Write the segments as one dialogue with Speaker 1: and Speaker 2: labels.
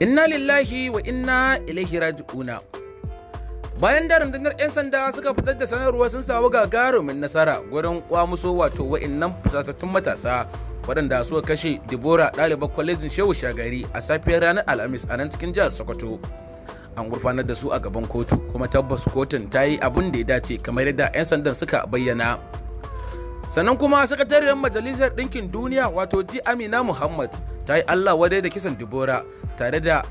Speaker 1: Inna lillahi wa inna ilaihi raji'una. Bayan da rundunar 'yan sanda suka fitar da sanarwa sun samu gagarumin nasara gurin kwamuso wato wa'innan fusatattun matasa waɗanda suka kashe Deborah, ɗalibar kwalejin Shehu Shagari, a safiyar ranar Alhamis a nan cikin jihar Sokoto. An gurfanar da su a gaban kotu, kuma tabbas kotun ta yi abin da ya dace kamar yadda 'yan sandan suka bayyana. Sannan kuma sakatariyar Majalisar Ɗinkin Duniya, wato Ji Amina Muhammad, ta yi Allah wadai da kisan Deborah tare da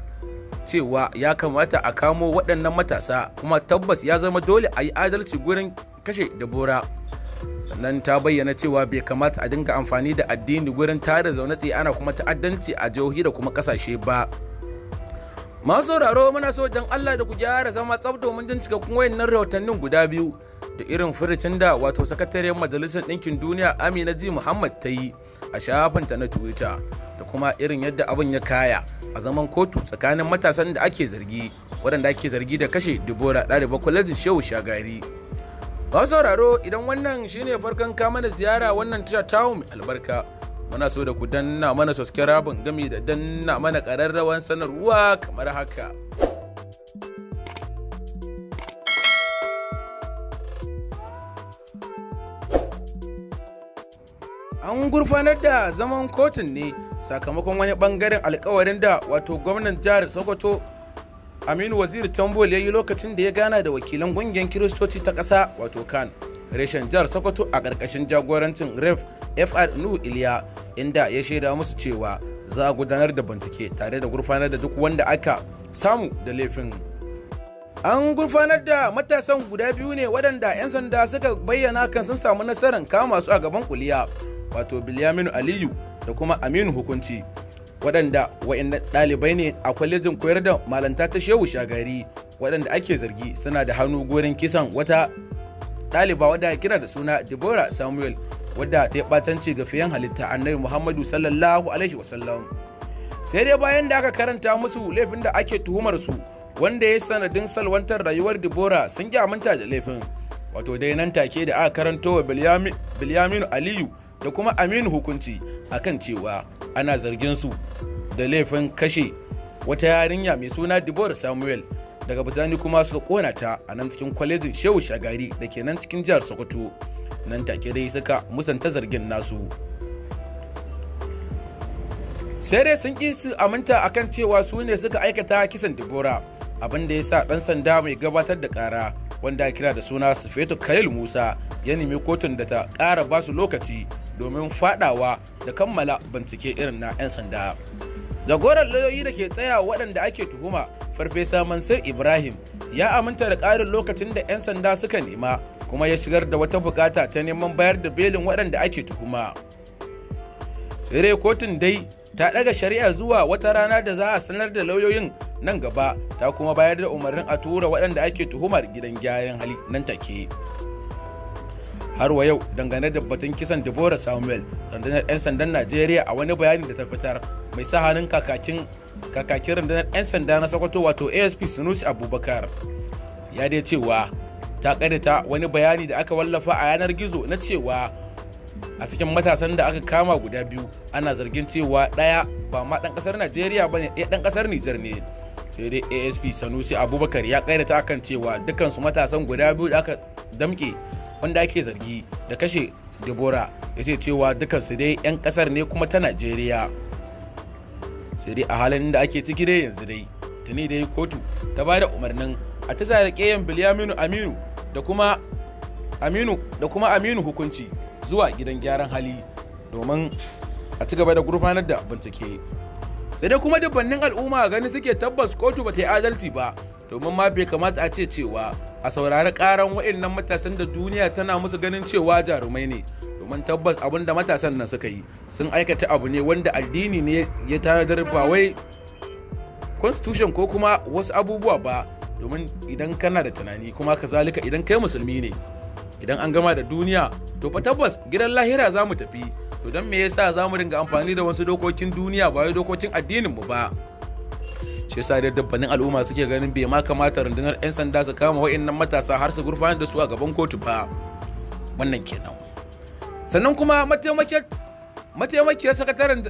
Speaker 1: cewa ya kamata a kamo waɗannan matasa, kuma tabbas ya zama dole a yi adalci gurin kashe Deborah. Sannan ta bayyana cewa bai kamata a dinga amfani da addini gurin tada zaune tsaye ana kuma ta'addanci a jihohi da kuma ƙasashe ba. Masu sauraro, muna so don Allah da ku gyara zama tsaf domin jin cikakkun wayannan rahotannin guda biyu da irin furucin da wato sakatariyar Majalisar Ɗinkin Duniya Amina G Muhammad ta yi a shafinta na Twitter, da kuma irin yadda abin ya kaya a zaman kotu tsakanin matasan da ake zargi, waɗanda ake zargi da kashe Deborah, ɗalibar kwalejin Shehu Shagari. Masu sauraro, idan wannan shine farkon kama da ziyara wannan tasha tamu mai albarka, muna so da ku danna mana subscribe gami da danna mana ƙararrawan sanarwa kamar haka. An gurfanar da zaman kotun ne sakamakon wani bangaren alkawarin da wato gwamnan jihar Sokoto Aminu Waziri Tambuwal ya yi lokacin da ya gana da wakilan kungiyar Kiristoci ta ƙasa, wato CAN, reshen jihar Sokoto, a ƙarƙashin jagorancin Rev Fr Nuhu Iliya, inda ya shaida musu cewa za a gudanar da bincike tare da gurfanar da duk wanda aka samu da laifin. An gurfanar da matasan guda biyu ne waɗanda 'yan sanda suka bayyana kan sun samu nasarar kama su a gaban kuliya, wato Bilyaminu Aliyu da kuma Aminu Hukunci, waɗanda wa'inda ɗalibai ne a kwalejin koyar da malanta ta Shehu Shagari, waɗanda ake zargi suna da hannu gurin kisan wata ɗaliba wadda kira da suna Deborah Samuel, wadda ta yi ɓatanci ga fiyan halitta Annabi Muhammadu sallallahu alaihi wasallam. Sai dai bayan da aka karanta musu laifin da ake tuhumar su wanda ya sanadin salwantar rayuwar Deborah, sun ƙi aminta da laifin. Wato dai nan take da aka karanto wa Bilyaminu Aliyu da kuma Aminu Hukunci akan cewa ana zargin su da laifin kashe wata yarinya mai suna Deborah Samuel, daga bisani kuma suka kona ta a nan cikin kwalejin Shehu Shagari da ke nan cikin jihar Sokoto, nan take dai suka musanta zargin nasu. Sai dai sun ƙi su aminta akan cewa su ne suka aikata kisan Deborah, abin da ya sa ɗan sanda mai gabatar da ƙara wanda kira da suna Sufeto Khalil Musa ya nemi kotun da ta ƙara ba su lokaci domin fadawa da kammala bincike irin na 'yan sanda. Jagoran lauyoyi da ke tsaya waɗanda ake tuhuma, Farfesa Mansur Ibrahim, ya aminta da ƙarin lokacin da 'yan sanda suka nema, kuma ya shigar da wata bukata ta neman bayar da belin waɗanda ake tuhuma. Sai kotun dai ta ɗaga shari'a zuwa wata rana da za a sanar da lauyoyin nan gaba, ta kuma bayar da umarnin a tura waɗanda ake tuhumar gidan gyaran hali nan take. Har wa yau dangane da batun kisan Deborah Samuel, rundunar 'yan sandan Najeriya a wani bayani da ta fitar mai sa hannun kakakin rundunar 'yan sanda na Sokoto, wato ASP Sunusi Abubakar, ya dai cewa ta karyata wani bayani da aka wallafa a yanar gizo na cewa a cikin matasan da aka kama guda biyu, ana zargin cewa ɗaya ba ma ɗan ƙasar Najeriya ba ne, ɗaya ɗan ƙasar Nijar ne. Sai dai ASP Sanusi Abubakar ya karyata akan cewa dukansu matasan guda biyu da aka damƙe wanda ake zargi da kashe Deborah, ya ce cewa dukansu dai 'yan kasar ne kuma ta Najeriya. Sai dai a halin da ake ciki dai yanzu dai, tuni dai kotu ta ba da umarnin a ta zara ƙeyan Bilyaminu Aminu da kuma Aminu Hukunci zuwa gidan gyaran hali domin a ci gaba da gurfanar da bincike. Sai dai kuma dubbannin al'umma gani suke tabbas kotu ba ta yi adalci ba, domin ma bai kamata a ce cewa a saurari karan wa'annan matasan da duniya tana musu ganin cewa jarumai ne, domin tabbas abin da matasan nan suka yi, sun aikata abu ne wanda addini ne ya tanadar, ba wai constitution ko kuma wasu abubuwa ba. Domin idan kana da tunani, kuma kazalika idan kai musulmi ne, idan an gama da duniya to fa tabbas gidan lahira za mu tafi. To don me yasa za mu dinga amfani da wasu dokokin duniya, ba wai dokokin addinin mu ba? Shi yasa da dabbanin al'umma suke ganin bai ma kamata rundunar 'yan sanda su kama wa'annan matasa har su gurfanar da su a gaban kotu ba. Wannan kenan. Sannan kuma mataimakiyar sakataren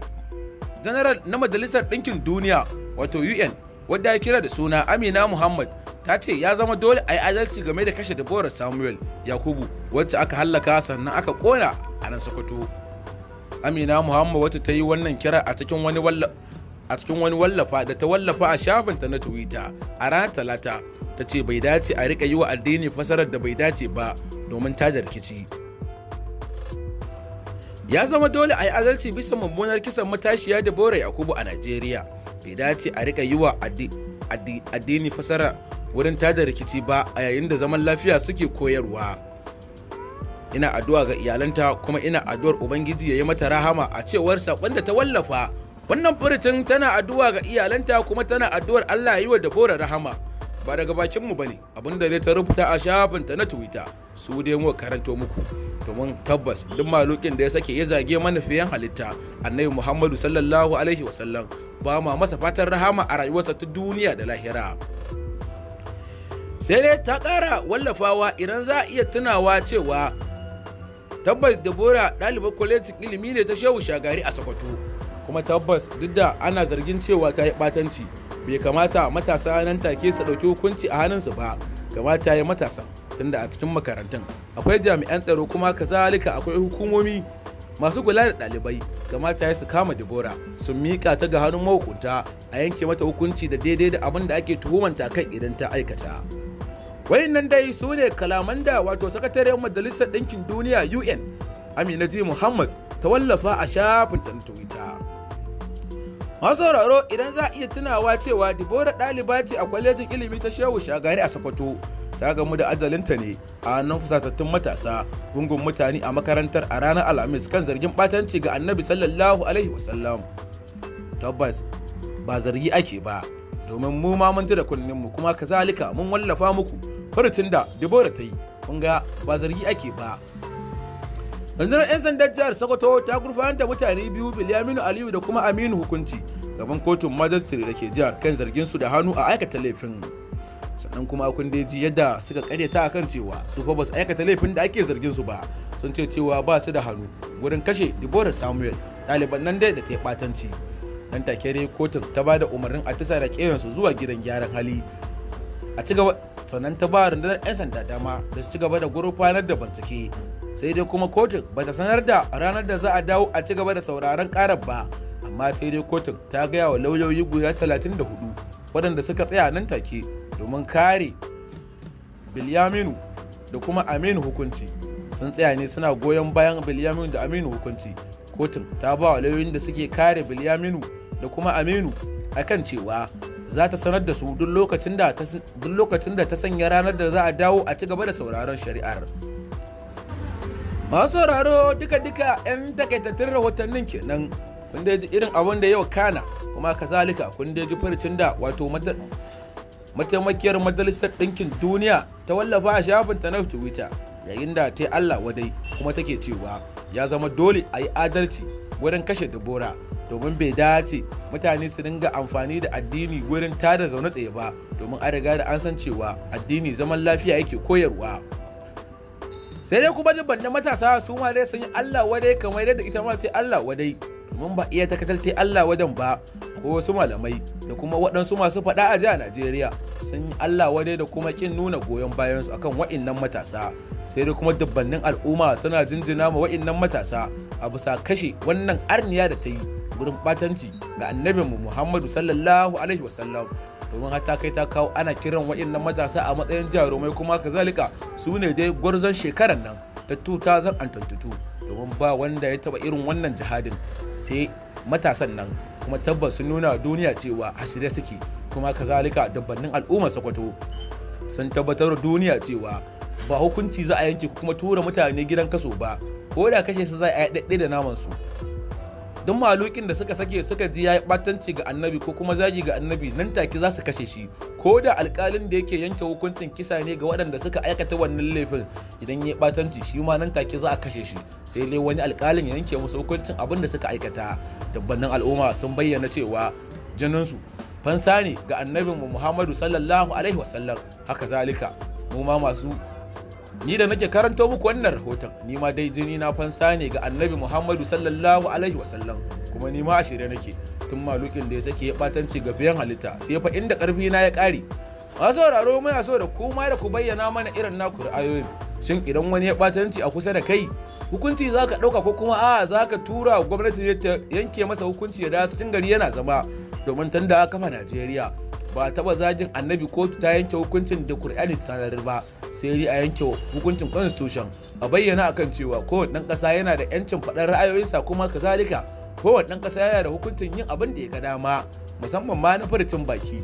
Speaker 1: general na Majalisar Ɗinkin Duniya, wato UN, wadda ya kira da suna Amina Muhammad, ta ce ya zama dole a yi adalci game da kashe Deborah Samuel Yakubu, wacce aka hallaka sannan aka kona a nan Sokoto. Amina Muhammad, wacce ta yi wannan kira a cikin wani wallafa da ta wallafa a shafinta na Twitter a ranar Talata, ta ce bai dace a rika yi wa addini fasarar da bai dace ba domin tada rikici. Ya zama dole a yi adalci bisa mummunar kisan matashiya Deborah Yakubu a Najeriya. Bai dace a rika yi wa addini fasara wurin tada rikici ba a yayin da zaman lafiya suke koyarwa. Ina addu'a ga iyalanta kuma ina addu'ar Ubangiji ya yi mata rahama, a cewar saƙon da ta wallafa. Wannan furucin tana addu'a ga iyalanta kuma tana addu'ar Allah ya yi wa Deborah rahama. Ba daga bakinmu ba ne, abinda dai ta rubuta a shafinta na Twitter su dai mu karanto muku. Domin tabbas duk malukin da ya sake ya zage manufiyan halitta Annabi Muhammadu sallallahu alaihi wasallam, ba ma masa fatan rahama a rayuwarsa ta duniya da lahira. Sai dai ta ƙara wallafawa, idan za a iya tunawa cewa tabbas Deborah ɗalibar kwalejin ilimi ne ta Shehu Shagari a Sokoto, kuma tabbas duk da ana zargin cewa ta yi ɓatanci, bai kamata matasa nan take su ɗauki hukunci a hannunsu ba. Kamata ya matasan, tunda a cikin makarantun akwai jami'an tsaro kuma kazalika akwai hukumomi masu kula da ɗalibai, kamata ya su kama Deborah su miƙa ta ga hannun mahukunta a yanke mata hukunci da daidai da abin da ake tuhumanta kai idan ta aikata. Wayannan dai su ne kalaman da wato sakatariyar Majalisar Ɗinkin Duniya UN Amina J. Muhammad ta wallafa a shafin ta na Twitter. Masu sauraro, idan za a iya tunawa cewa Deborah ɗaliba ce a kwalejin ilimi ta Shehu Shagari a Sokoto, ta gamu da ajalinta ne a hannun fusatattun matasa gungun mutane a makarantar a ranar Alhamis kan zargin ɓatanci ga Annabi sallallahu alaihi wasallam. Tabbas ba zargi ake ba, domin mu ma mun ji da kunninmu kuma kazalika mun wallafa muku furucin da Deborah ta yi. Kun ga ba zargi ake ba. Rundunar 'yan sandan jihar Sokoto ta gurfanar da mutane biyu, Bilyaminu Aliyu da kuma Aminu Hukunci, gaban kotun majistare da ke jihar kan zargin su da hannu a aikata laifin. Sannan kuma kun dai ji yadda suka karyata akan cewa su fa basu aikata laifin da ake zargin su ba. Sun ce cewa ba su da hannu wurin kashe Deborah Samuel, ɗaliban nan dai da ta yi ɓatanci. Nan take dai kotun ta ba da umarnin a tasa da su zuwa gidan gyaran hali. A ci gaba, sannan ta ba rundunar 'yan sanda dama da su ci gaba da gurfanar da bincike. Sai dai kuma kotun ba ta sanar da ranar da za a dawo a ci gaba da sauraron karar ba, amma sai dai kotun ta gaya wa lauyoyi guda 34 waɗanda suka tsaya nan take domin kare Bilyaminu da kuma Aminu Hukunci. Sun tsaya ne suna goyon bayan Bilyaminu da Aminu Hukunci. Kotun ta ba wa lauyoyin da suke kare Bilyaminu da kuma Aminu akan cewa za ta sanar da su duk lokacin da ta sanya ranar da za a dawo a ci gaba da sauraron shari'ar. Masu sauraro, duka-duka 'yan takaitattun rahotannin kenan. Kun dai ji irin abin da yau kana, kuma kazalika kun dai ji furcin da wato mataimakiyar Majalisar Ɗinkin Duniya ta wallafa a shafinta na Twitter, yayin da ta yi Allah wadai kuma take cewa ya zama dole a yi adalci wurin kashe Deborah, domin bai dace mutane su dinga amfani da addini wurin tada zaune tsaye ba, domin an riga da an san cewa addini zaman lafiya yake koyarwa. Sai dai kuma dubban matasa su ma dai sun yi Allah wadai kamar yadda ita ma ta Allah wadai, domin ba iya takatal ta Allah wadan ba. Akwai wasu malamai da kuma waɗansu masu faɗa a jihar Najeriya sun yi Allah wadai da kuma kin nuna goyon bayan su akan wa'innan matasa. Sai dai kuma dubbannin al'umma suna jinjina ma wa'innan matasa a bisa kashe wannan arniya da ta yi gurin ɓatanci ga annabinmu Muhammadu sallallahu alaihi wasallam, domin har ta kai ta kawo ana kiran wa'innan matasa a matsayin jarumai, kuma kazalika su ne dai gwarzon shekaran nan ta 2022, domin ba wanda ya taba irin wannan jihadin sai matasan nan, kuma tabbas sun nuna duniya cewa a shirye suke. Kuma kazalika dubbannin al'ummar Sokoto sun tabbatar da duniya cewa ba hukunci za a yanke kuma tura mutane gidan kaso ba, ko da kashe su za a yi daɗe da naman su. Don malukin da suka sake suka ji ya yi ɓatanci ga annabi ko kuma zagi ga annabi, nan take za su kashe shi, ko da alƙalin da yake yanke hukuncin kisa ne ga waɗanda suka aikata wannan laifin, idan ya yi ɓatanci shi ma nan take za a kashe shi, sai dai wani alƙalin ya yanke musu hukuncin abin da suka aikata. Dabbannin al'umma sun bayyana cewa jininsu fansa ne ga annabinmu Muhammadu sallallahu alaihi wasallam. Haka zalika mu ma masu ni da nake karanto muku wannan rahoton, ni ma dai jini na fansa ne ga annabi Muhammadu sallallahu alaihi wasallam, kuma ni ma a shirye nake. Tun malukin da ya sake ya batanci ga fiyan halitta, sai fa inda karfi na ya kare. Masu sauraro, muna so da kuma da ku bayyana mana irin naku ra'ayoyin. Shin idan wani ya batanci a kusa da kai, hukunci za ka ɗauka, ko kuma a za ka tura gwamnati ne ta yanke masa hukunci ya dawo cikin gari yana zama? Domin tun da aka kafa Najeriya ba a taɓa zagin annabi kotu ta yanke hukuncin da Kur'ani ta tanar ba, sai dai a yanke hukuncin constitution, a bayyana akan cewa kowane ɗan ƙasa yana da 'yancin faɗar ra'ayoyinsa, kuma kazalika kowane ɗan ƙasa yana da hukuncin yin abin da ya ga dama, musamman ma na furucin baki.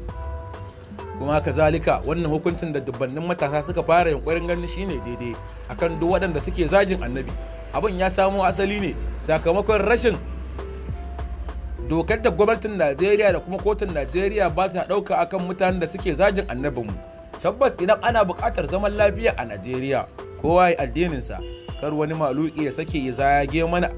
Speaker 1: Kuma kazalika wannan hukuncin da dubbannin matasa suka fara yunkurin ganin shine daidai akan duk waɗanda suke zagin annabi, abin ya samo asali ne sakamakon rashin dokar da gwamnatin Najeriya da kuma kotun Najeriya ba ta ɗauka akan mutanen da suke zagin annabinmu. Tabbas idan ana buƙatar zaman lafiya a Najeriya, kowa ya addininsa, kar wani maluki ya sake ya zage mana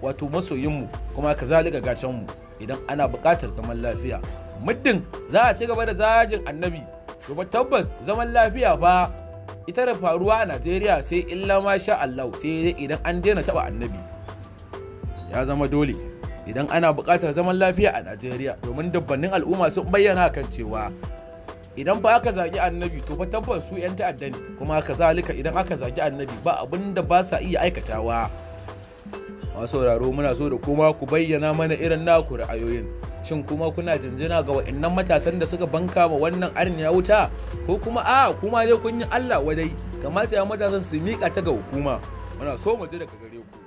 Speaker 1: wato masoyinmu, kuma kazalika gacanmu. Idan ana buƙatar zaman lafiya, muddin za a ci gaba da zagin annabi, to ba tabbas zaman lafiya ba ita da faruwa a Najeriya sai illa ma sha Allah, sai dai idan an daina taba annabi. Ya zama dole idan ana buƙatar zaman lafiya a Najeriya, domin dubbannin al'umma sun bayyana kan cewa idan ba aka zagi annabi, to fa tabbas su 'yan ta'adda ne, kuma kazalika idan aka zagi annabi ba abin da ba sa iya aikatawa. Masu sauraro, muna so da kuma ku bayyana mana irin naku ra'ayoyin. Shin kuma kuna jinjina ga wa'annan matasan da suka banka ma wannan arniya wuta, ko kuma a kuma dai kun yi Allah wadai, kamata ya matasan su miƙa ta ga hukuma? Muna so mu ji daga gare ku.